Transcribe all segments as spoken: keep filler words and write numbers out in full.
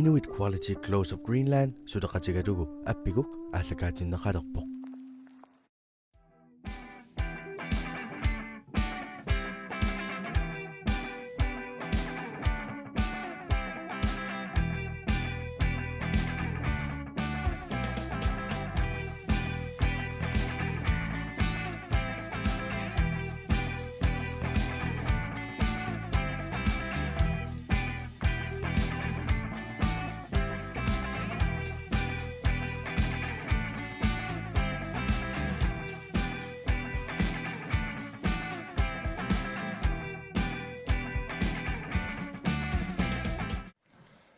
Inuit Quality Clothes of Greenland suleqatigalugu Appigo aallakaatinneqalerpoq.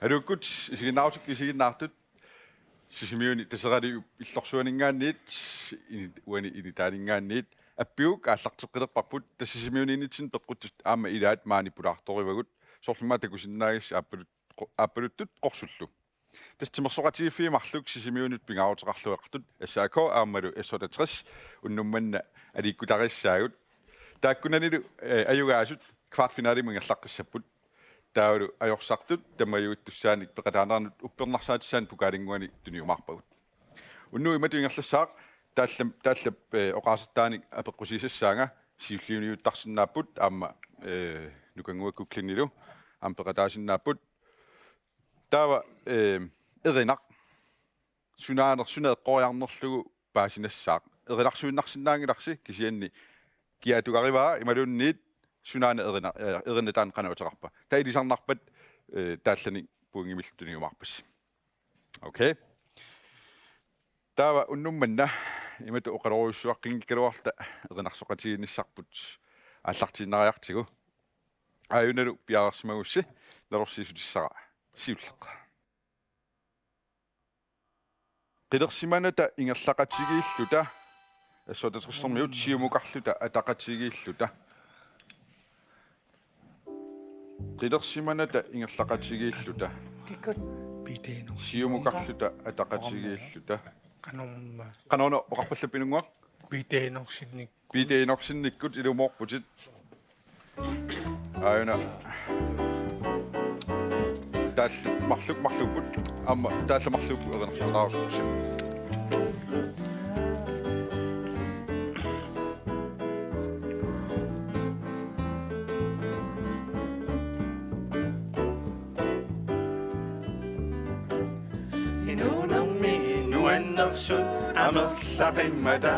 Aluukkut isiginnaartut isiginnaartut. Sisimiuni Taseraliup illorsuaninngaanniit, ini-, uani initaaninngaanniit Appiguk aallarteqqilerparput, tassa Sisimiuniinnitsinni peqqutit aamma ilaat maani pulaartorivagut, soorlu immaqa takusinnaagissi aappalut-, qo-, aappaluttut qorsullu. Tassa timersoqatigiiffiit marluk Sisimiunut pingaaruteqarluaqartut S A K aammalu S otteogtres unnuk manna aliikkutariissaagut. Taakkunanilu, eh, ajugaasut kvartfinalimut ingerlaqqissapput. Taavalu ajorsartut tamajuittussaannik peqataanerannut uppernarsaatissaannik pokalinnguanik tuniumaarpagut. Unnugu imatut ingerlassaaq, taallam-, taallap, eh, oqaasertaanik apeqqusiisassaanga, siulliuniuttarsinnaapput aamma, eh, Nukannguakkukkilinilu aamma peqataasinnaapput. Taava, eh, erinaq sunaanersoq eqqoriarnerlugu paasinassaaq. Erinarsuinnarsinnaanngilarsi, kisianni kia atugarivaa imaluunniit sunaana erina-, eh, erinaq taanna qanoq ateqarpa. Taava ilisarnarpat, eh, taallanik pointimillu tuniumaarpassi. Okay. Taava unnuk manna imatut oqalorujussuaqqinngikkaluarluta erinarsoqatigiinnissarput aallartiinnariartigu. Aajunalu piareersimagussi nalorsiissutissara siulleq. Qilersimanata ingerlaqatigiilluta, S otteogtresimiut siumukarluta ataqatigiilluta. Qilersimanata ingerlaqatigiilluta. Kikkut. P T N. Siumukarluta ataqatigiilluta. Qanorma. Qanoruna oqarpallappinunnguaq? P T N-orsinnik. P T N-orsinnikkut ilumoorputit. Aajuna. Taallat marluk marluupput. Aamma taallat marluupput erinarsortaarusupput. Inuunermi nuannersut amerlaqimmata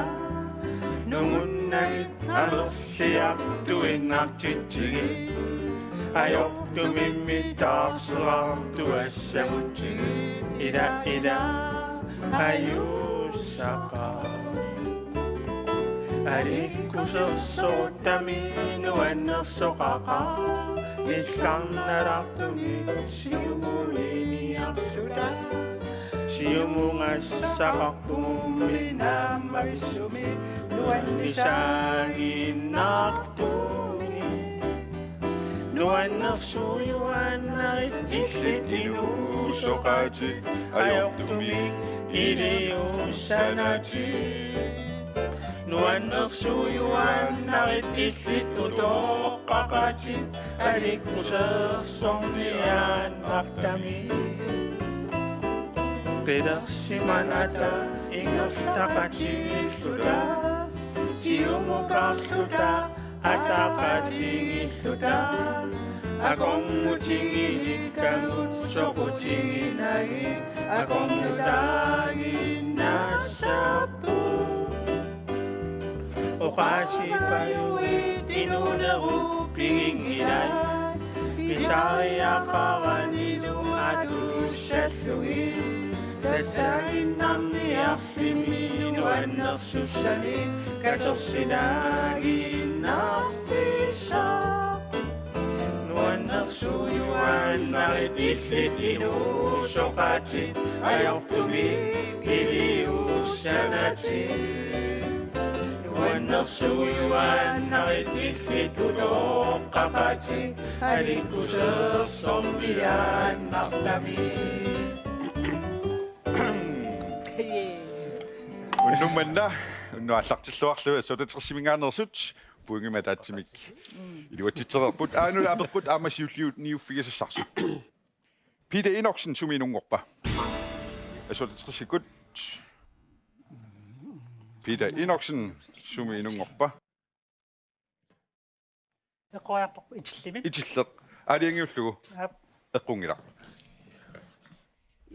nungunnagit amerliartuinnartitsigit ajortumimmi taarserartuassagutsigit ila ila ajuussaqaaq. Alikkusersortami nuannersoqaqaaq, nillarnartartumik siumuliniarluta. Siumugassaqarpugummi naammavissumik nuannisaaginnartumik. Nuannersuujuaannarit illit inuusoqaatit ajortumik iliuussanatit. Nuannersuujuaannarit illit utoqqaqatit alikkusersorniaannartami. Qilersimanata ingerlaqatigiilluta, siumukarluta, ataqatigiilluta, akornutigilikkagut soqutiginagit akornutaaginnassapput. Oqaasipajuit inuunerup piginngilai, pisariaqaranilu atussallugit, tassaaginnarniarlimi nuannersussamik katersinaaginnarfissaq. Nuannersuujuaannarit illit inuusoqaatit ajortumik iliuussanatit. Nuannersuujuaannarit illit utoqqaqatit alikkusersorniaannartami. Unnuk manna, unnuk aallartilluarlugu S otteogtresiminngaanneersut pointimik ataatsimik iluatsitsereerput. Aajuna apeqqut aamma siulliuniuffigisassarsi. Peter Enoksen, sumi inunngorpa? S-otteogtresikkut. Peter Enoksen, sumi inunngorpa? Eqqoriarparput, itillimi. Itilleq. Aalajangiullugu. Aap. Eqqunngilaq.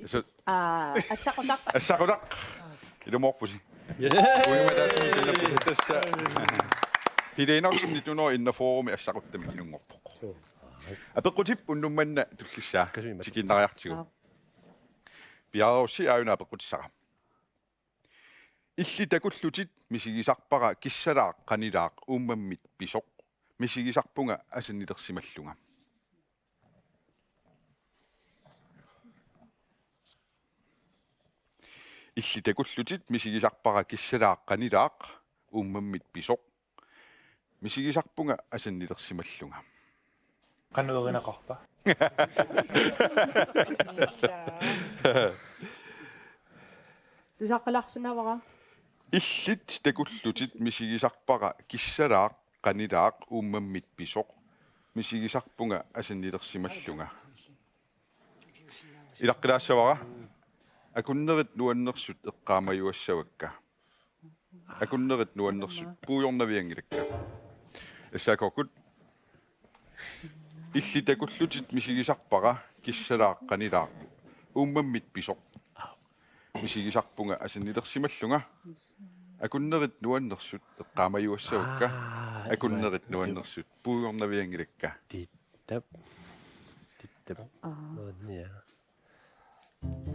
S-, Aa, assaqutaq. Assaqutaq. Ilumoorpusi. Yes. Kuimataatsimi pinappusi tassa. Peter Enoksen nitten hundrede enogfyrre-mi assaquttamik inunngorpoq. Apeqqutip unnuk manna tullissaa tikiinnariartigu. Aap. Piareerussi aajuna apeqqutissara. Illit takullutit misigisarpara kissalaaq qanilaaq uummammit pisoq. Misigisarpunga asannilersimallunga. Illit takullutit misigisarpara kissalaaq qanilaaq uummammit pisoq. Misigisarpunga asannilersimallunga. Qanoq erinaqarpa? Tusaqqilaarsinnaavara. Illit takullutit misigisarpara kissalaaq qanilaaq uummammit pisoq. Misigisarpunga asannilersimallunga. Ilaqqilaassavara. Akunnerit nuannersut eqqaamajuassavakka. Akunnerit nuannersut puigornavianngilakka. S A K-kkut. Illit takullutit misigisarpara kissalaaq qanilaaq uummammit pisoq. Misigisarpunga asannilersimallunga. Akunnerit nuannersut eqqaamajuassavakka. Akunnerit nuannersut puigornavianngilakka. Tittap. Tittap. Aa, Nuannia.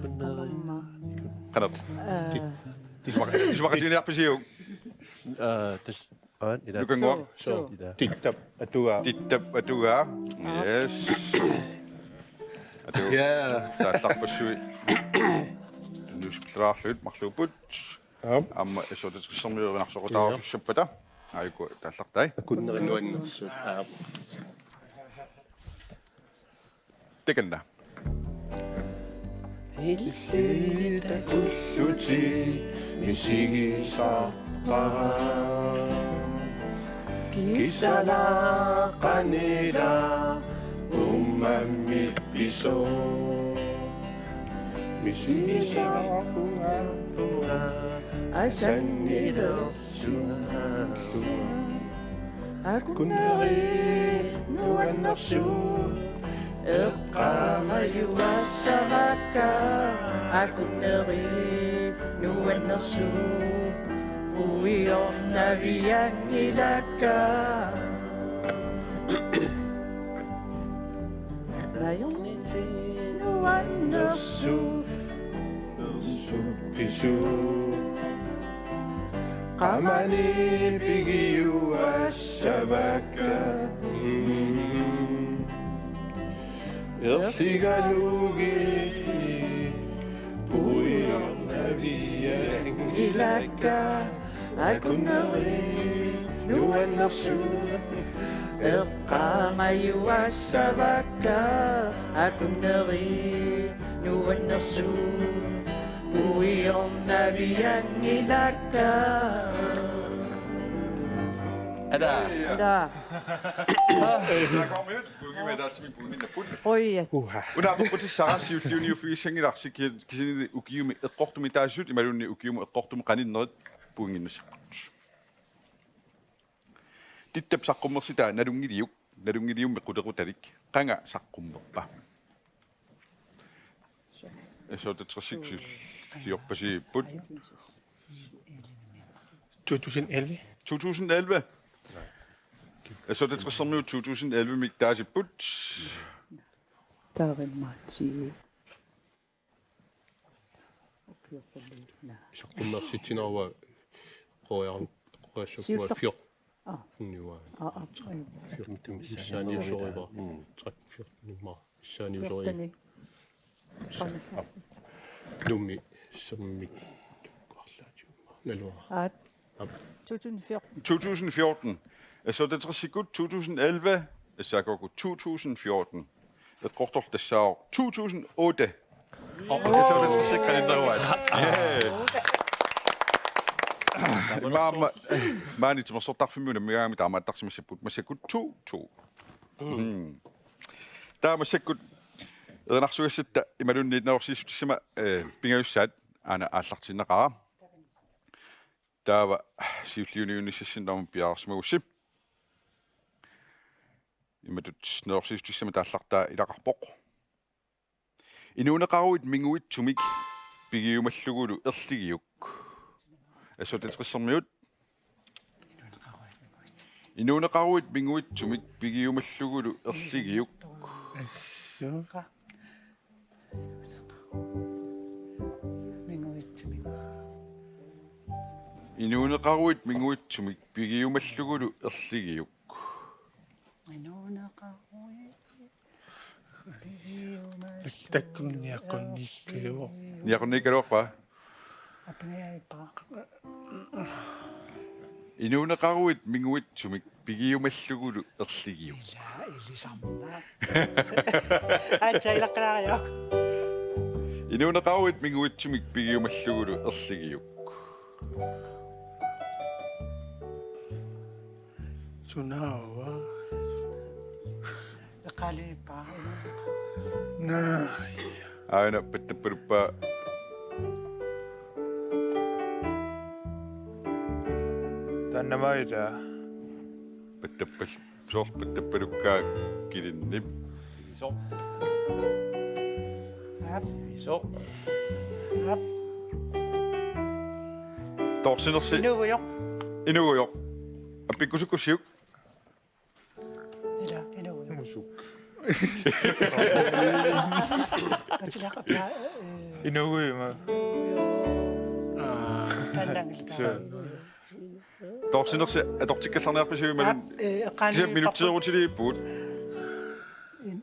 qanormaa. Qanoq. Aa, Isumaqatigiinniarpisiuk? Aa, tas. Aat, ila. Nukannguaq. Suu. Ila. Tittap atugaa. Tittap atugaa. Yes. Atu. Yeah. Taallarpassui. Newsplaarlut marluupput. Aap. Aamma S-otteogtressermiuup erinarsoqataarsussaappata. Aajuku taallartai. Akunnerit nuannersut. Aap. Takanna. Illit takullutit misigisarpara kissalaaq qanilaaq uummammit pisoq. Misigisarpunga asannilersimallunga. Akunnerit nuannersut eqqaamajuassavakka. Akunnerit nuannersut puigornavianngilakka. Najornit nuannersut pisoq. Qamani pigiuassavakka. Ersigalugit puigornavianngilakka. Akunnerit nuannersut eqqaamajuassavakka. Akunnerit nuannersut puigornavianngilakka. Ada. Ada. Oi. Una apeqqutissara siulliuniuffigissanngilarsi ki-, kisianni ukiumi eqqortumitaasut imaluunniit ukiumut eqqortumut qaninnerit pointinnassapput. Tittap saqqummersitaa nalunngiliuk, nalunngiliummi qulequtalik, qanga saqqummerpa? S-otteogtressit siorpasiipput. To tusind elleve. To tusind elleve. S-otteogtressermiut to tusind elleve-mik taasipput. Tarimmaatsi. Saqqummersitsinarua qoyarn qoyassukkua Siulleq. fjorten. Aa. Niua. Aa, aa, aa. Missaaniusorivara. Træk fjorten imma. Missaaniusorivara. Fjorteni. Nuummi sammik. Naluara. Aat. Aap. To tusind fjorten. To tusind fjorten. S-otteogtressikut to tusind elleve. S-A K-kkut to tusind fjorten. Eqqortorlu tassaavoq to tusind otte. S-otteogtressikut qaninneruaat. Imaamma maani timersortarfimmi unammigaangami taamaattarsimassapput massakkut to to. Mm. Taava massakkut Erinarsugassatta imaluunniit nittenhundrede og otteogtyve-ssama, eh, pingajussaat aana aallartinnaqaara. Taava siulliuniunnissassinnut aamma piareersimagussi. Imatut nittenhundrede og otteogtyve-ssama taallartaa ilaqarpoq. Inuuneqaruit minguitsumik pigiumallugulu erligiuk. S-otteogtressermiut. Inuuneqaruit minguitsumik pigiumallugulu erligiuk. Minguitsumik. Inuuneqaruit minguitsumik pigiumallugulu erligiuk. Inuuneqaruit. Takkunniaqqunniikkaluaq. Niaqqunniikkaluarpa? Apingajaippa. Inuuneqaruit minguitsumik pigiumallugulu erligiuk. Ila ilisarna. Aatsailaqqilaariaq. Inuuneqaruit minguitsumik pigiumallugulu erligiuk. Sunaava? Eqaliippa. Naa. Aana pattappaluppaa. Taannamaita. Pattappal-, soorlu pattappalukkaa kilinnip. Soorlu. Aap. Soorlu. Aap. Toorsinersi. Inuugujoq. Inuugujoq. Appikkusukkussiuk. Ila, inuugujoq. Musuk. Atilaq, eh, Inuugujoq. Taannanngilaq. Suu. Toorsinersi atortikkallarniarpisiuk imaluunniit? Aap, eh, eqqaani- Kisianni minutseerutiliippugut.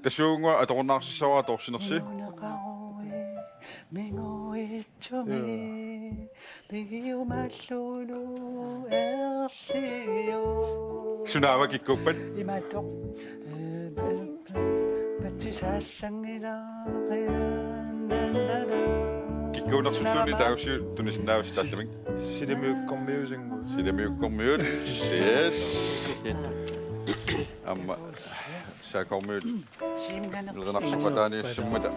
Tassuugunnguaq atorunnaarsissavara toorsinersi. Inuuneqaruit minguitsumik pigiumallugulu erligiuk. Sunaava kikkuuppat? Imaattoq. Eh, eh, patsisaassanngilaq. Kikkuunersulluunniit taagussi tunisinnaavasi taallamik. Silamiukkormiusingu. Silamiukkormiut. Yes. Aamma saakormiut. Ilerinarsoqataaniassammata.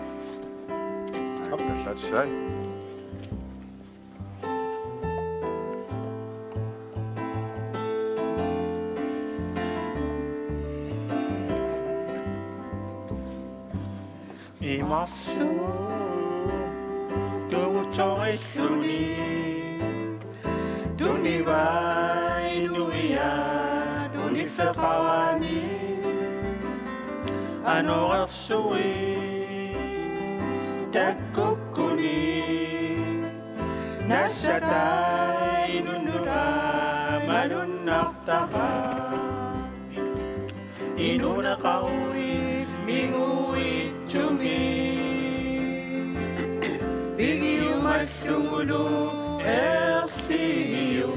Aqqallaatissai. Imarsuup tungutorilluni tuniva inuiaat uniffeqarani anorersuit takkukkuni nassata inunnut malunnartaqaaq. Inuuneqaruit minguitsumik pigiumallugulu erligiuk.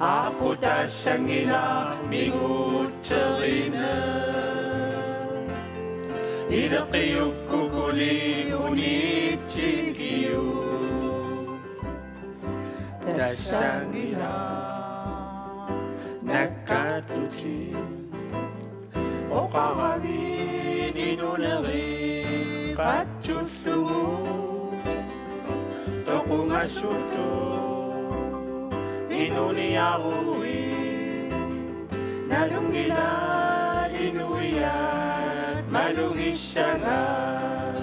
Aqqutaassanngilaq minguutserineq. Ileqqiukkukkuli unitsigiuk. Tassanngilaat nakkaattutit oqaravit inuunerit qatsullugu toqungassutut inuuniaruit. Nalunngilaat inuiaat malugissagaat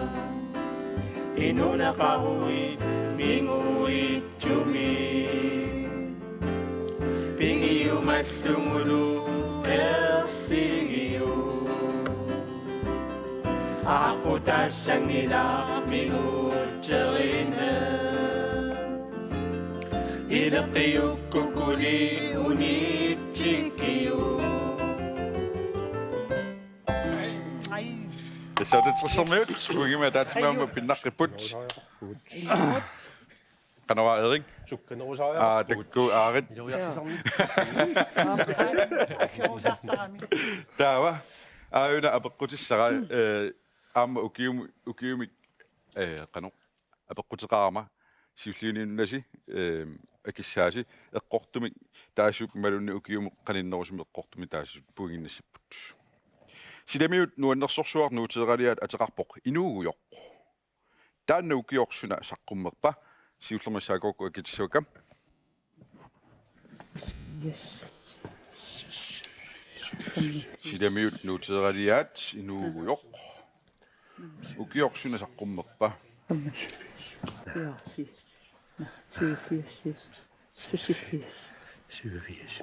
inuuneqaruit minguitsumik pigiumallugulu erligiuk. Aqqutaassanngilaq minguutserineq. Ileqqiukkukkuli unitsigiuk. Ai. S-otteogtressermiut, pointimik ataatsimik aamma pinnaqqipput. Qanoq Erik? Sukkanerusariaqarpugut. Aa, takkuuk Aarit. Iluarsisarni. Taava, aajuna apeqqutissara, eh, aamma ukium-, ukiumik, eh, qanoq apeqquteqarama siulliuniunnasi, eh, akissaasi eqqortumik taasut imaluunniit ukiumut qaninnerusumik eqqortumik taasut pointinnissapput. Silamiut nuannersorsuaq nuuteeraliaat ateqarpoq Inuugujoq. Taanna ukioq suna saqqummerpa? Siullermik S A K-kkut akitissavakka. Yes. Silamiut nuuteeraliaat Inuugujoq. Ukioq suna saqqummerpa? Femogfirs. Femogfirs. Femogfirs. Femogfirs. Femogfirs.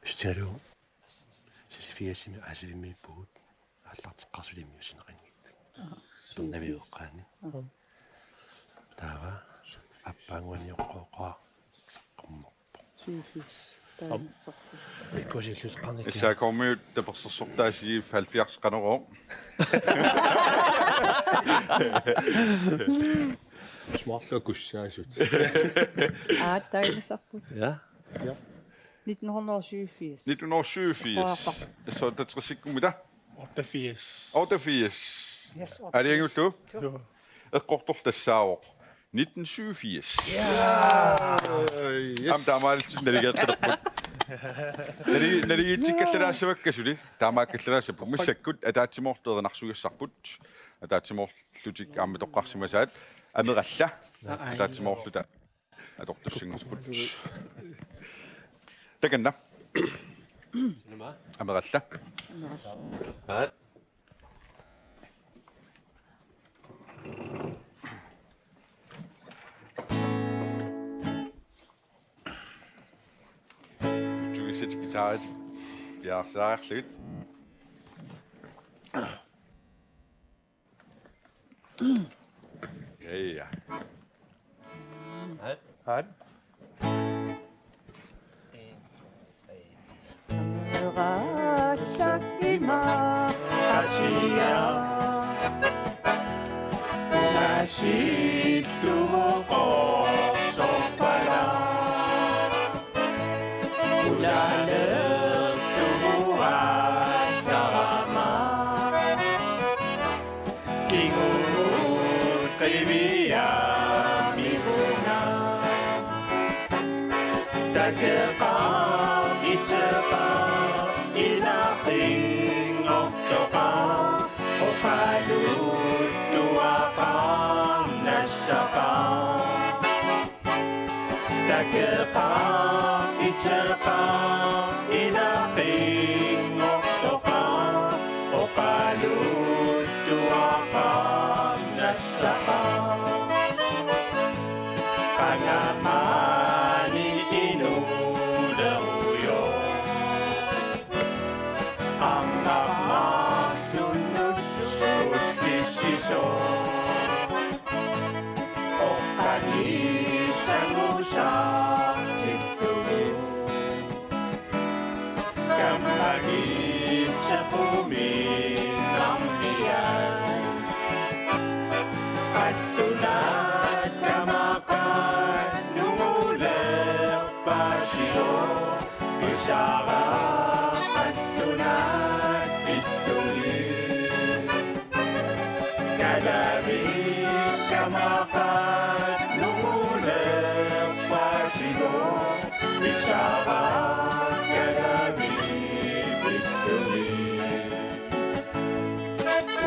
Femogfirs. Sisiffiasimi aasilimmiippugut aallarteqqaarsulimmiussineqanngitsoq. Aa. Tornaviueqqaani. Aa. Taava appaanguanioqqooqquaq saqqummerpoq. Sisiffias. Taanna saqqummerpoq. Ikkusilluteqqaarnikkit. S A K-miut tapersersortaat sisif halvfjerds qanorooq. Smartlo kussaasut. Aa, taanna saqqut. Ja. Ja. Nitten hundrede og syvogfirs. Nitten hundrede og syvogfirs. Højre. Så der tressikkummita? Otteogfirs. Otteogfirs. Yes, otteogfirs. Aalajangiullugu? Jo. Eqqortortassaavoq. Nitten syvogfirs. Ja. Yes. Aamma taamaalillutik naligeeqqalerput. Nali-, naligiitsikkallaraassavakka suli. Taamaakkallaraassaput. Massakkut ataatsimoorlutik erinarsugassarput. Ataatsimoorlutik aamma toqqarsimasaat. Ameralla. Aa, aa. Ataatsimoorluta atortussanngorput. Takanna. Ameralla. Tuisat guitarit piareersaarlugit. Ja, ja. Hej. Hej. Takeqaaq, iteqaaq, ilaqinngortoqaaq, oqaluttuaqaaq, nassaqaaq. Takeqaaq, iteqaaq, ilaqinngortoqaaq, oqaluttuaqaaq, nassaqaaq. Qangamaani inuulerujoq. Arnarmarsunnut suutsissisoq. Oqqaniissangusaartillugu. Kammagiitseqqumiinnarniat. Qallunaat kamaqaat nungulerpaasilu. Pisara qallunaat pillugit. Kalaallit kamaqaat nungulerpaasilu. Pisara kalaallit pillugit.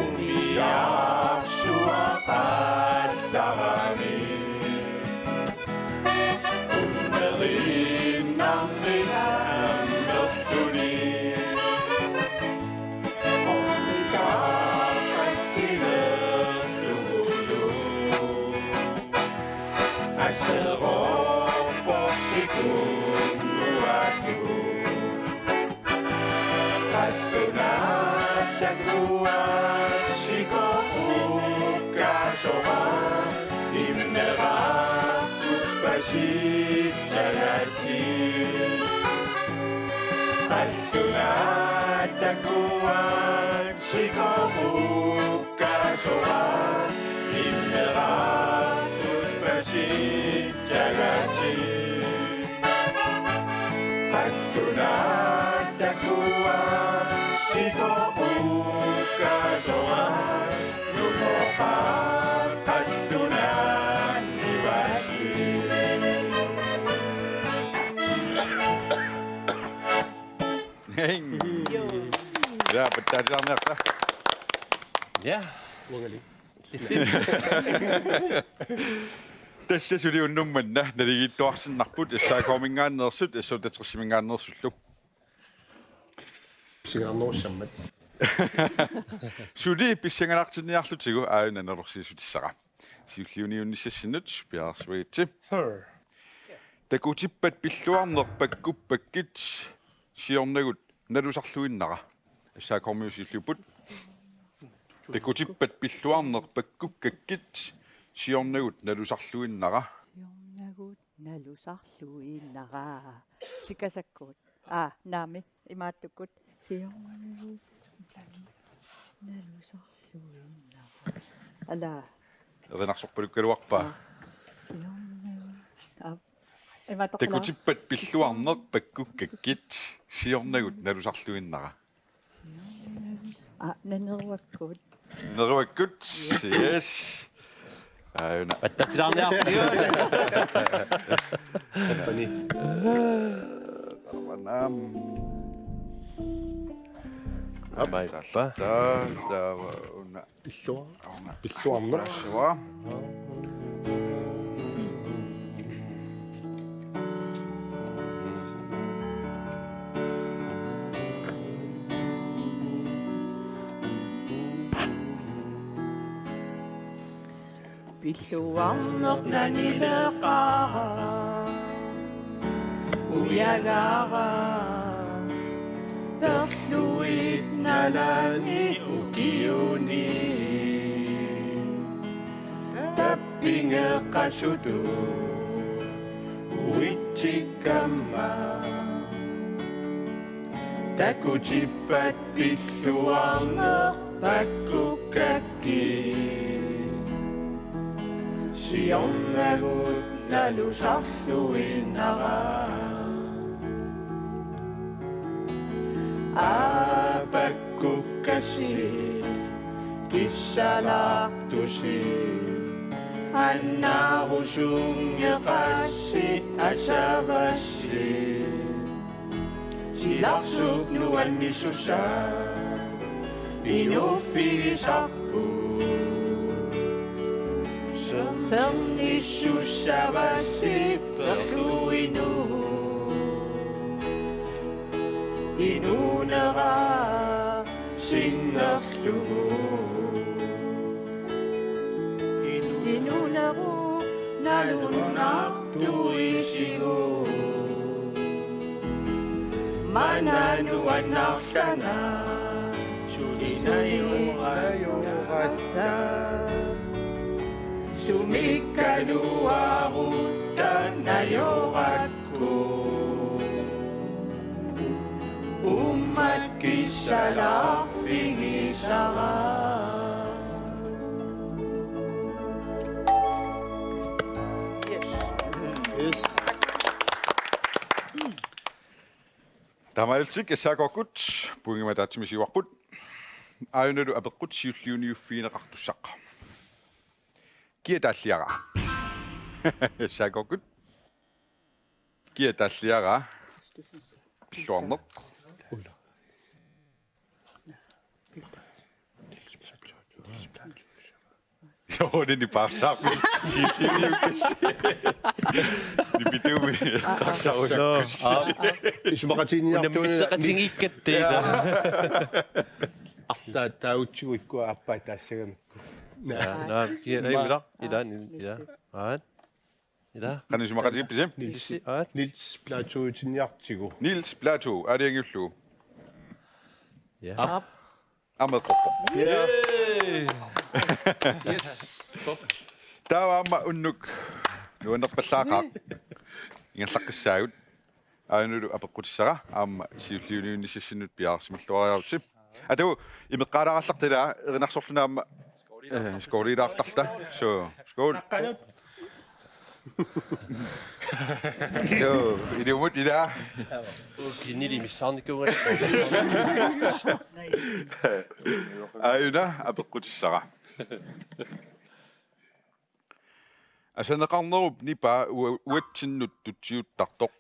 Umiarsuaqattaarami. Ummeriinnarmi ammerluni. Ornikaaqatilerlugulu. Aserorporsikunnuaku. Qallunaat takuat sikorukkaasoraat immeraartup pasissagatik. Qallunaat takuat sikorukkaasoraat immeraartup pasissagatik. Qallunaat takuat sikorukkaasoraat numoqaaq qallunaat nivasi. Hej. Atisaarniarta. Ja. Tassa suli unnuk manna naligiittuarsinnarput S A K-minngaanneersut, S otteogtresiminngaanneersullu. Pissanganarnerussammat. Suli pissanganartinniarlutigu aajuna nalorsiissutissara. Siulliuniunnissassinnut piareersimagitsi. Takutippat pilluarneq pakkuppakkit siornagut nalusarluinnara. S A K-miut siulliupput. Takutippat pilluarneq pakkukkakkit siornagut nalusarluinnara. Siornagut nalusarluinnara. Sikasakkuut. Aa, naamik, imaattukkut. Siornagut nalusarluinnara. Ala. Erinarsorpalukkaluarpaa. Siornagut. Aa. Imaattoq-, takutippat pilluarneq pakkukkakkit siornagut nalusarluinnara. Aa, naneruakkut. Naneruakkut. Yes. Yes. Aajuna. Pattatilaarniartigu. Pani. Arvanam. Aappa. Tassa, tassa, una. Pilluar-, una. Pilluarneq. Pilluar. Pilluarneq nanileqaaq ujagaaq perluit nalaani ukiuni. Tappingeqasutut uitsikkamma. Takutippat pilluarneq pakkukkakkit siornagut nalusarluinnara. Aa, pakkukkassi kissalaartusi annaarusunngeqassi asavassi. Silarsuup nuannissusaa inuuffigisarput. Sernissussavassi perluinut inuunera sinnerlugu. Inuunerup nalunartuisigut. Maanna nuannarlanga suli najoratta. Sumikkaluarutta najorakku. Uummat kissalaarfigisara. Yes. Taamaalillutik S A K-kkut pointimik ataatsimik siuarput. Aajunalu apeqqut siulliuniuffigineqartussaq. Kia taalliaraa? S A K-kkut. Kia taalliaraa? Pilluarneq. Joo, det er bare sagt. Nipituumi. Qarsarulukkus. Isumaqatigiinniartuuna. Unammisaqatigiikkatta. Arlaat taagutsigu ikkua aappaa taassagamikku. Naa, naa, kia, ei, ila, ila, ila. Aat. Ila. Qanoq isumaqatigiippisi? Nils, aat. Nils Platou-itinniartigu. Nils Platou, aalajangiullugu. Ja. Aap. Ameqorpoq. Yay! Yes. Taava aamma unnuk nuannerpallaaqaaq. Ingerlaqqissaagut. Aajunalu apeqqutissara aamma siulliuniunnissassinnut piareersimilluariarussi. Atu imeqqaalaarallarta ilaa erinarsorluni aamma, eh, skoolilaartarta. So, skål. Joo, iliumut ilaa. Ukinili missaarnikuugatta. Aajuna apeqqutissara. Asaneqarnerup nipaa ua-, uatsinnut tutsiuttartoq.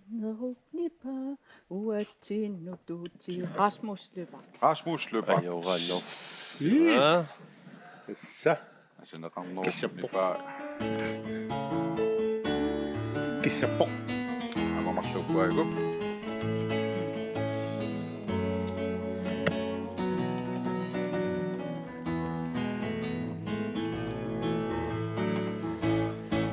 Neruk nipa uatsinnut tuuti Rasmus Lyberth. Rasmus Lyberth. Ajoraanno. Ii. Aa. Tassa. Asaneqarnerup. Kissappoq. Nipa. Kissappoq. Aamma marluuppuagu.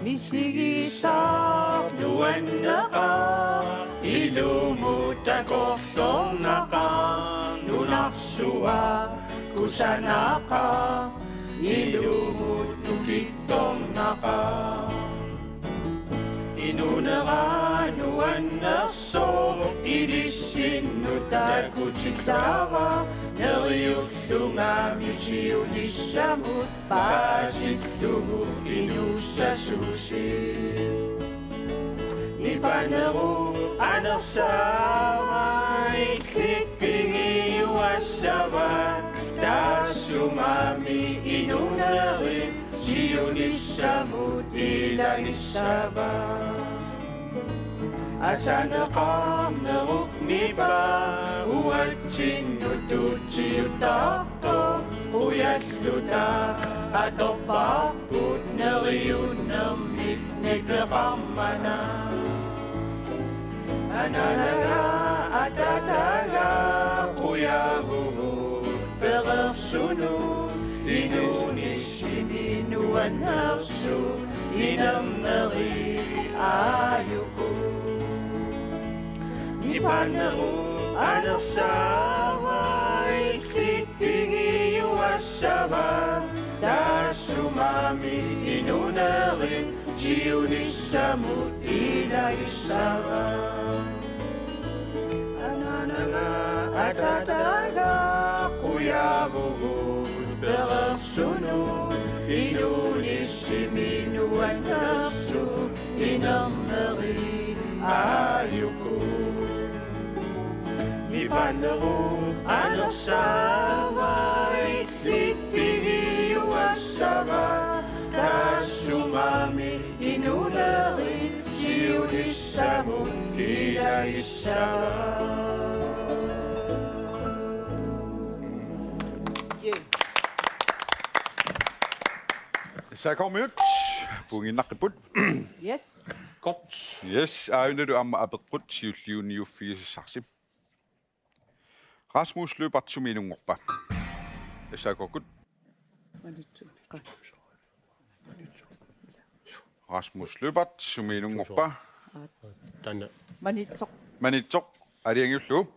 Misigisaaq nuanneqaaq, ilumut takorloornaqaaq, nunarsuaq kusanaqaaq, ilumut tukittornaqaaq. Inunera nuannersoq ilissinnut takutillaavara, neriullungami siunissamut paasillugu inuussasusi. Nipanerup anersaava, illit pigiuassava, taassumami inunerit siunissamut ilagissava. Asaneqarnerup nipa uatsinnut tuutiutartoq, qujalluta atorparput neriunnermik nipeqarmana. Anaanaga ataataga qujavugut pereersunut, inuunissimi nuannersut inerneri aajuku. Nipanerup anersaava, illit pigiuassava, taassumami inunerit siunissamut ilagissava. Anaanaga ataataga qujavugut pereersunut, inuunissimi nuannersut inerneri aajuku. Nipanerup anersaava, illit pigiuassava, taassumami inunerit siunissamut ilagissava. S A K-miut, puinnginnaqqipput. Yes. Godt. Yes, aajuna aamma apeqqut siulliunniuffigisassarsi. Rasmus Lyberth, sumiinnanngorpa? S A K-kkut. Manitsoq. Rasmus Lyberth, sumiinnanngorpa? Taanna. Manitsoq. Manitsoq, aalajangiullugu.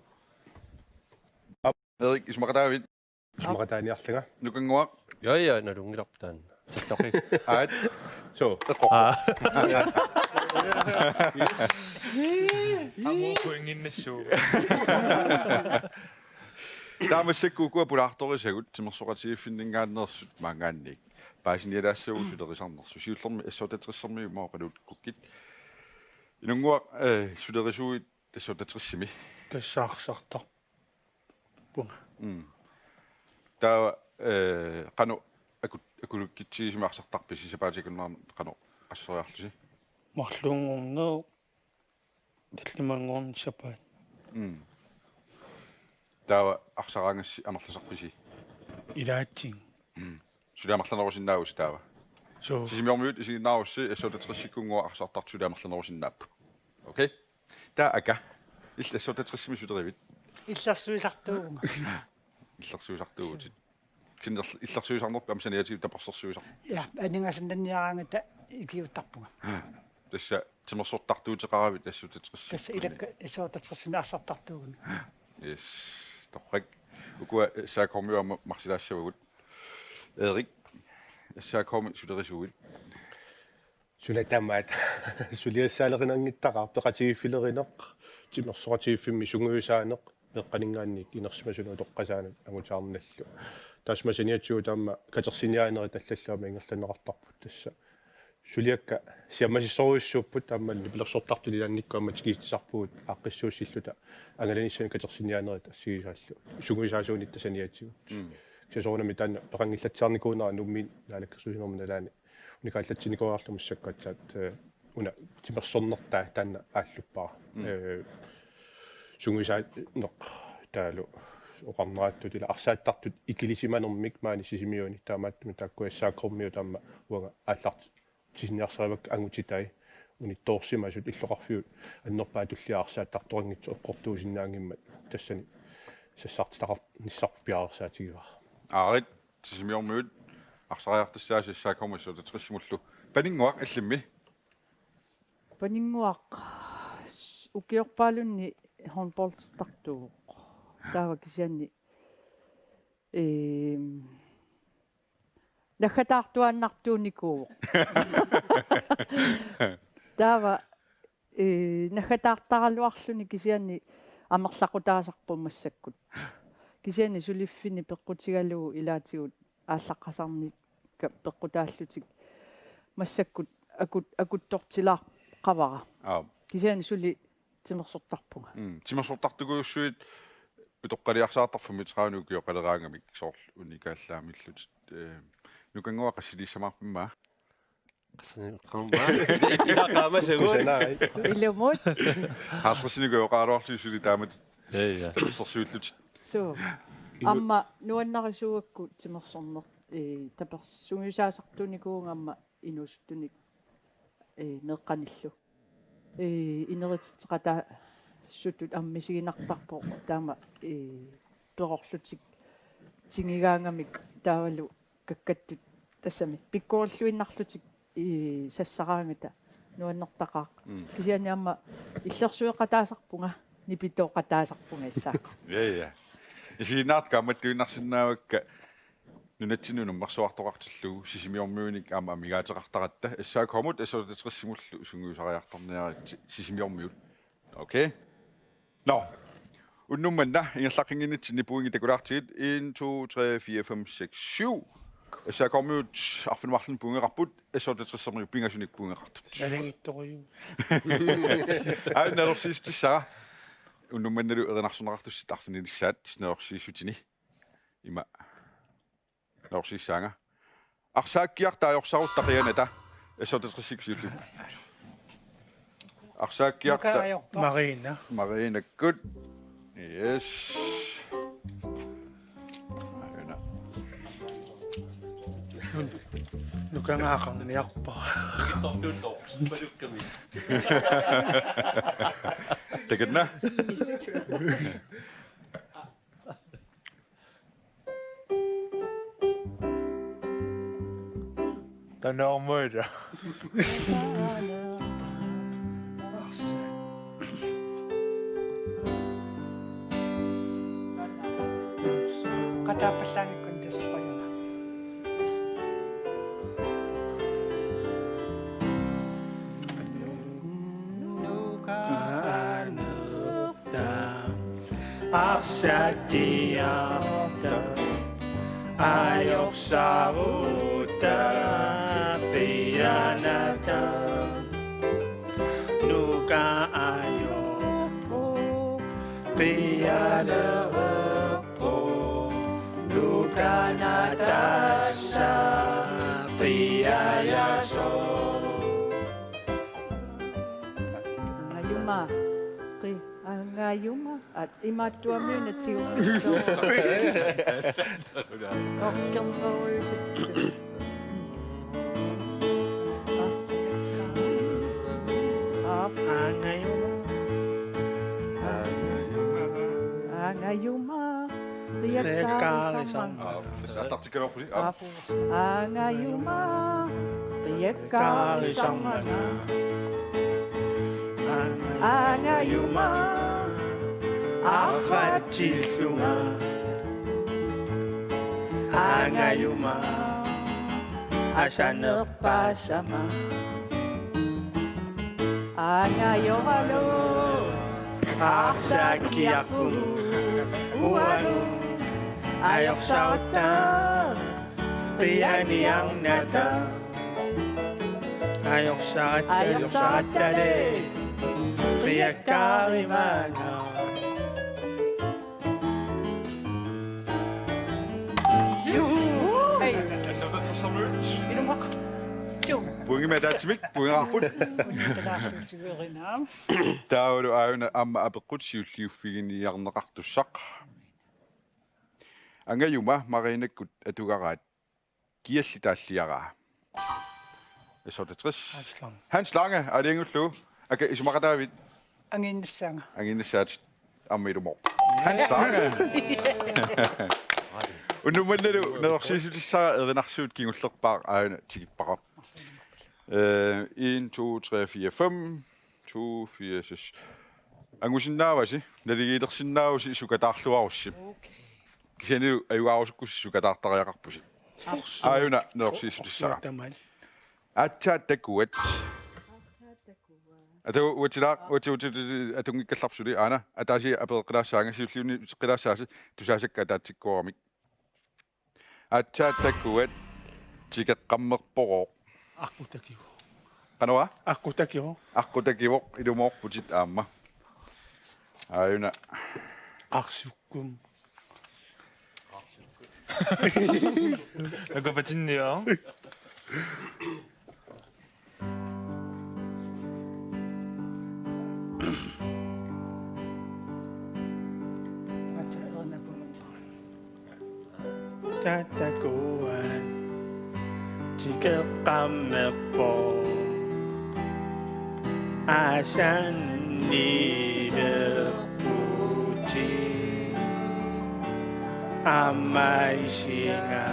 Erik, isumaqataavit? Isumaqataaniarlanga. Nukannguaq. Ja, ja, nalunngilarput taanna. Sallaqi. Aat. Suu. Eqqortoq. Aa. Aamma pointinnassuuvoq. Taamaallaat ukua pulaartorisagut timersoqatigiiffinninngaanneersut maanngaanniit paasinialaassavagut sulerisarnersut. Siullermik S otteogtressermiut imaluunniit oqaluutikkukkit. Inunnguaq, eh, sulerisuuit S otteogtresimi? Tassa arsartarpunga. Mm. Taava, eh, qanoq aku-, akulikkitsigisumik arsartarpisi, sapaatip akunnerani qanoq assoriarlusi? Marluunngorneq tallimanngorneq sapaat. Mm. Taava arsaraangassi amerlasarpisi? Ilaatigut. Mm. Suli amerlanerusinnaavusi taava? Suu. Sisimiormiut isiginnaarussi S otteogtressikkunnguaq arsartartut suli amerlanerusinnaapput. Okay? Taava Aka. Illit S otteogtresimi sulerivit? Illersuisartuuvunga. Illersuisartuuvutit. Kisianni illersuisarnerpit aamma saniatigut tapersersuisarpit? Ja, aningaasannanniaraangata ikiuuttarpunga. Tassa timersortartuuteqaravit S otteogtresimi? Tassa ilakka S otteogtresimi arsartartuugami. Yes. Torrak. Ukua S A K-miut aamma marsilaassavagut. Erik, S A K-mi sulerisuuit? Suna tamaat. Suliassaalerinanngittarpara, peqatigiiffilerineq, timersoqatigiiffimmi sungiusaaneq, meeqqaninngaanniit inersimasunut utoqqasaanut angutaarnallu. Taassuma saniatigut aamma katersiniaanerit allallu aamma ingerlanneqartarput tassa. Suliakka siammasissorujussuupput, aammalu nipilersortartut ilaannikkut aamma tikiitsisarpugut aaqqissuussilluta angalanissamut katersiniaanerit assigisaallu. Sungiusaasuunitta saniatigut. Mm. Kisianni soorunami taanna peqanngillatsiarnikuunera Nuummiit naalakkersuisinermi nalaani unikaallatsinikuuarlugu massakkut aatsaat, eh, una timersornertaa taanna aalluppara. Mm. Ee, sungiusaaneq taavalu oqarnerattut ila arsaattartut ikilisimanermik maani Sisimiuni, taamaattumik taakku S A K-miut aamma uanga aallartitsisinniarsarivakka angutitai unittoorsimasut, illoqarfiup annerpaap tullia arsaattartoqanngitsoq eqqortuusinnaanngimmat tassani sassartitaqarnissarput piareersaatigivara. Aarit, Sisimiormiut arsariartassaasi S A K-mi S otteogtresimullu. Paninnguaq illimmi? Paninnguaq s-, ukiorpaalunni håndboldertartuuvoq. Taava kisianni, eem, naggataartuaannartuunikuuvoq. Taava, ee, naggataartaraluarluni kisianni amerlaqutaasarpoq massakkut. Kisianni suliffinni peqqutigalugu ilaatigut aallaqqasaarnikka peqqutaallutik massakkut akut-, akuttortilaaqavara. Aap. Kisianni suli timersortarpunga. Mm, timersortartukujussuit utoqqaliarsaartarfimmi tredive ukioqaleraangamik soorlu unikaallaamillutit, ee, Nukannguaq qassiliissamaarpimma? Qassani qaamma. Ila qaamasagut. Kusanai. Ilumut. Halvtredsinik ukioqaraluarlutit suli taamatut. Ja, ja. Tapersersuillutit. Suu. Aamma nuannarisuugakku timersorneq, ee, tapers-, sungiusaasartuunikuuvunga aamma inuusuttunik, ee, meeqqanillu. Ee, inerititseqataasutut aamma misiginartarpoq taama, ee, perorlutik tingigaangamik taavalu kakkattut tassami pikkorilluinnarlutik, ee, sassaraangata nuannertaqaaq. Mm. Kisianni aamma illersueqataasarpunga, nipitooqataasarpunga issaaq. Ja, ja. Isiginnaartut kaammattuinnarsinnaavakka nunatsinnut unammersuartoqartillugu Sisimiormiunik aamma amigaateqartaratta S A K-mut S otteogtresimullu sungiusariartorniaritsi Sisimiormiut. Okay. Nå. Unnuk manna ingerlaqqinnginnitsinni pointit takulaartigit en, to, tre, fire, fem, seks, syv. S A K-miut arfineq-marlunnik pointeqarput, S otteogtresimut pingasunik pointeqartut. Nalunngitsorujuk. Aa, nalorsiissutissara. Unnuk mannalu erinarsorneqartussat arfinilissaat nalorsiissutini. Ima. Nalorsiissaanga. Arsaakkiarta ajorsarutta qianata. S otteogtresikkut siulliupput. Arsaakkiarta. Nuka ajorpoq. Marina. Marinakkut. Yes. Aajuna. Nukangaqarniarpoq. Takanna. Tanormuita. Qataapallaangikkuni tassa qajuna. Nuka anerta arsaakkiarta ajorsarutta qianata. Nuka ajorpoq, qialerpoq, nukana tassa qiajasoq. Angajuma. Qi-, angajuma. At imaattuamiuna tigummissoq. Orkernerujusittut. Aap. Angajuma. Angajuma. Qiakkaarisamma. Qiakkaarisamma. Aap. Tassa aallartikkaluarpusi. Aap. Aap. Angajuma, qiakkaarisamma. Angajuma, arfatsillunga. Angajuma, asanerpaasama. Angajoralu, arsaakkiarpugut, uagut, ajorsarutta. Qianiarnata. Ajorsaratta, ajorsarattale. Qiakkaarimaanga. Juhu! Hej. Ilumut. Puunngimmik ataatsimik puinnarput. Taavalu aajuna aamma apeqqut siulliuffiginiarneqartussaq. Angajuma Mariinakkut atugaraat kialli taalliaraa? S otteogtres. Hans Lange. Hans Lange, aalajangiullugu. Aka isumaqataavit? Angiinnassaanga. Angiinnassaatit aamma ilumoorpoq. Hans Lange. Unnuk mannalu nerorsiissutissara erinarsuut kingullerpaaq aajuna tikippara. Øh, en, to, tre, fire, fem. To, fire, seks. Angusinnaavasi, naligiilersinnaavusi sukataarluarussi. Kisianni ajugaarusukkussi sukataartariaqarpusi. Aajuna nerorsiissutissara. Aatsaat takuat. Atu uatsilaaq, uatsi, uatsi, uatsi, atunngikkallarput suli, aana, ataasiarluni apereqqilaassaanga, siulliunneqqilaassaasi, tusaasakka ataatsikkoorami. Aatsaat takuat tikeqqammerporooq. Aqqut takivoq. Qanoq? Aqqut takivoq. Aqqut takivoq, ilumoorputit aamma. Aajuna. Arsukkum. Akapatinniaq. Takuat tikeqqammerpoq. Asannilerputit aamma isiga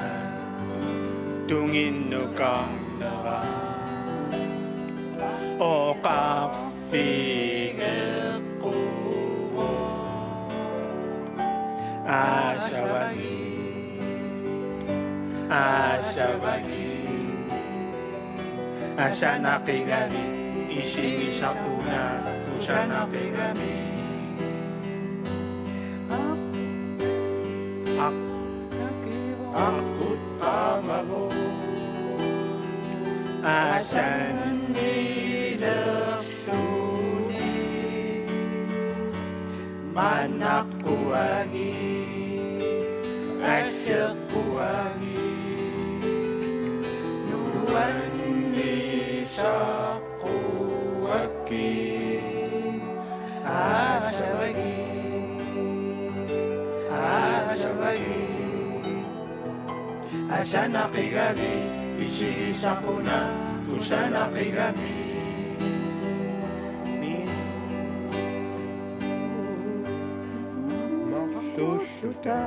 tunginnukarnera oqarfigeqquvoq. Asavagi, asavagi, asanaqigami, isigisarpuna kusanaqigami. Aq, aq, aqqut qaamavoq. Asannilerluni manaqquagit, aggeqquagit, nuannisaqquakkit. Asavagi, asavagi, asanaqigami, isigisarpuna kusanaqigami. Marluulluta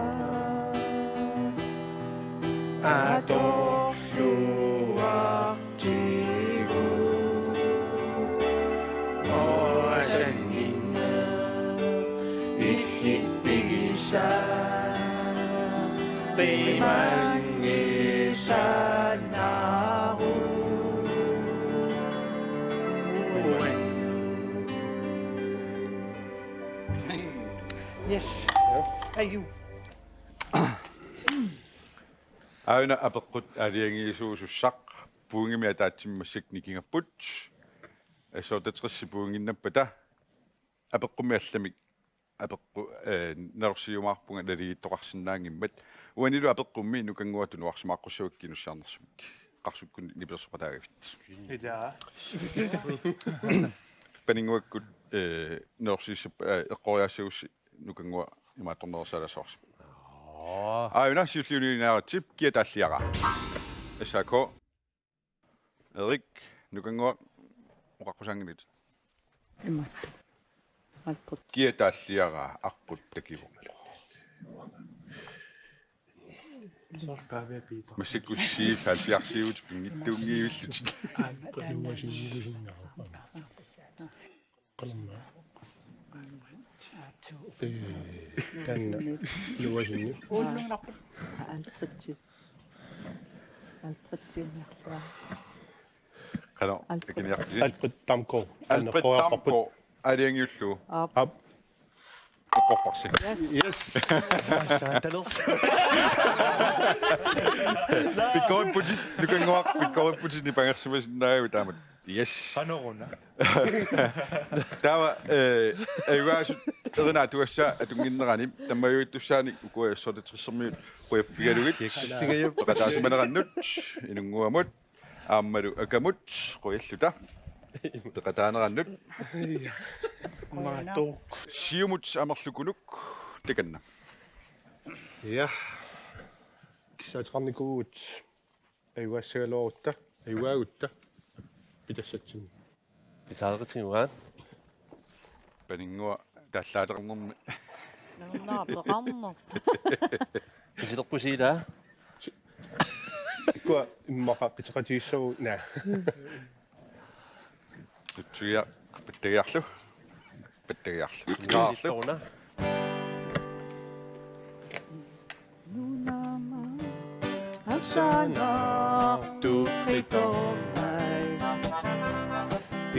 atorluartigu. Oasanginna illit pigisaa qimanngitsaannaaruk. Yes. Aju. Aajuna apeqqut aalajangiisuusussaq, puunngimmik ataatsimik massakkut nikingapput. S otteogtres puunnginnappata apeqqummik allamik apeqqu-, eh, nerorsiumaarpunga naligiittoqarsinnaanngimmat. Uanilu apeqqummi Nukannguaq tunuarsimaaqqussavakkit kinussiarnersumik. Qarsukkunni nipilersoqataagavit. Ila. Paninnguakkut, eh, nerorsiissap-, eh, eqqoriaassagussi Nukannguaq imaattorneq ersaalaassavasi. Aa. Aajuna siulliulluni ilinniaritsi, kia taalliaraa? S A K. Erik, Nukannguaq oqaqqusaanngilatit. Imaattoq. Alfred. Kia taalliaraa, aqqut takivoq. Massakkut siif halvfjerdsiuvutit pinngitsuunngivillutit. Qanormaa. Ee, taanna nuasinni. Alfredsi. Alfredsiiniarlua. Qanoq, Alfred. Akiniarpisi? Alfred Damgaard. Alfred Damgaard. Aalajangiullugu. Aap. Aap. Eqqorparsi. Yes. Yes. Pikkoripputit, Nukannguaq, pikkoripputit nipangersimasinnaagavit taamatut. Yes. Qanoruna. Taava, eh, ajugaasut erinat atugassaat atunnginnerani tammaviuittussaanik ukua S otteogtresimiut qujaffigalugit. Yes. Peqataasimanerannut Inunnguamut. Aammalu Akamut, qujalluta peqataanerannut. Maattoq. Siumut amerlukunuk takanna. Ja. Kissaateqarnikuuvugut. Ajugassagaluarutta, ajugaagutta. Pitassatsinni. Pitaaqatigivaat. Paninnguaq taallaateqarnermi. Nunaa peqarnerpoq. Isilerpusiilaa. Kua immaqa qiteqatigissagu naa. Tutsuia pattagiarlu. Pattagiarlu. Taarlu. Una. Nunama asanartuqitornai.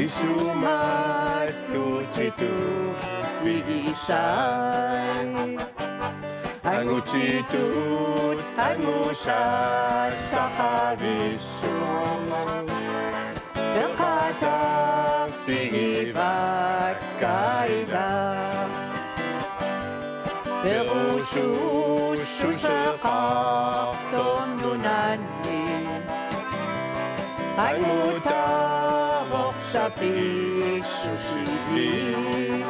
Isumassutitut pigisai. Angutitut angusassaqavissut. Peqataaffigivaakkaila. Perusussuseqartornunanni. Angutaavorsapissutsigit.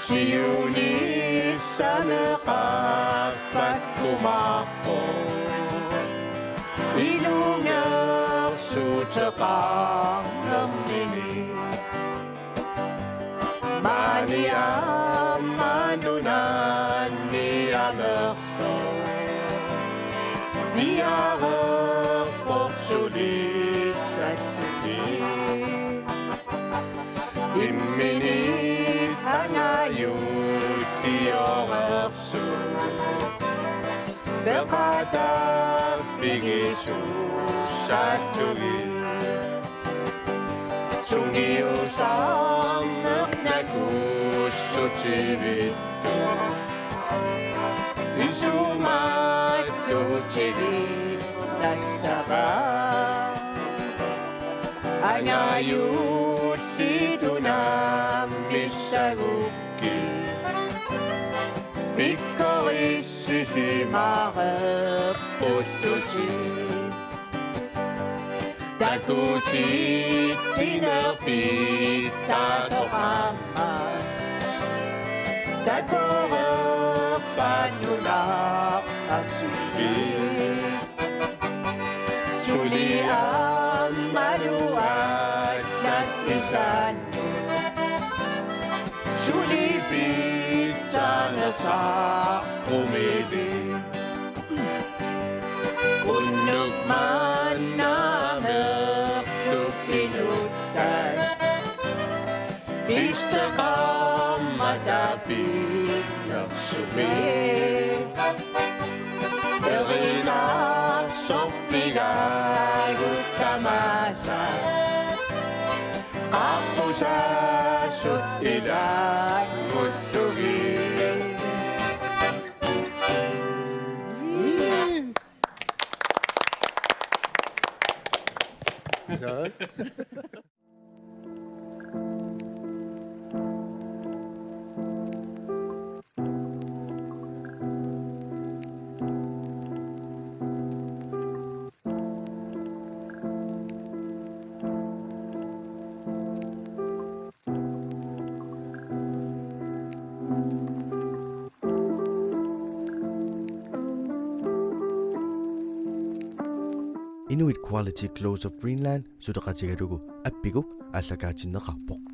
Siunissami qaffakkumaarpoq. Ilungersuuteqarnermini. Maani aamma nunanni amersoq. Niareerpoq sulissalluni. Imminit angajulliorersoq. Peqataaffigisussaallugit. Sungiusarneq nakussutivittut. Isumallutigit nassava. Angajullitut unammissagukkit. Pikkorissisimareerpullutit. Takutitsinerpitsaasoq aamma. Takoreerpat nunarsuarmi. Suli aammalu allat isaannut. Suli pitsaanersaarumili. Unnuk manna amerluk inuttat. Pisteqarmata pinnersumik. Erinarsorfigaagut tamaasa. Qaqqusaassut ilaanngullugu. Inuit Quality Clothes of Greenland suleqatigalugu Appiguk aallakaatinneqarpoq.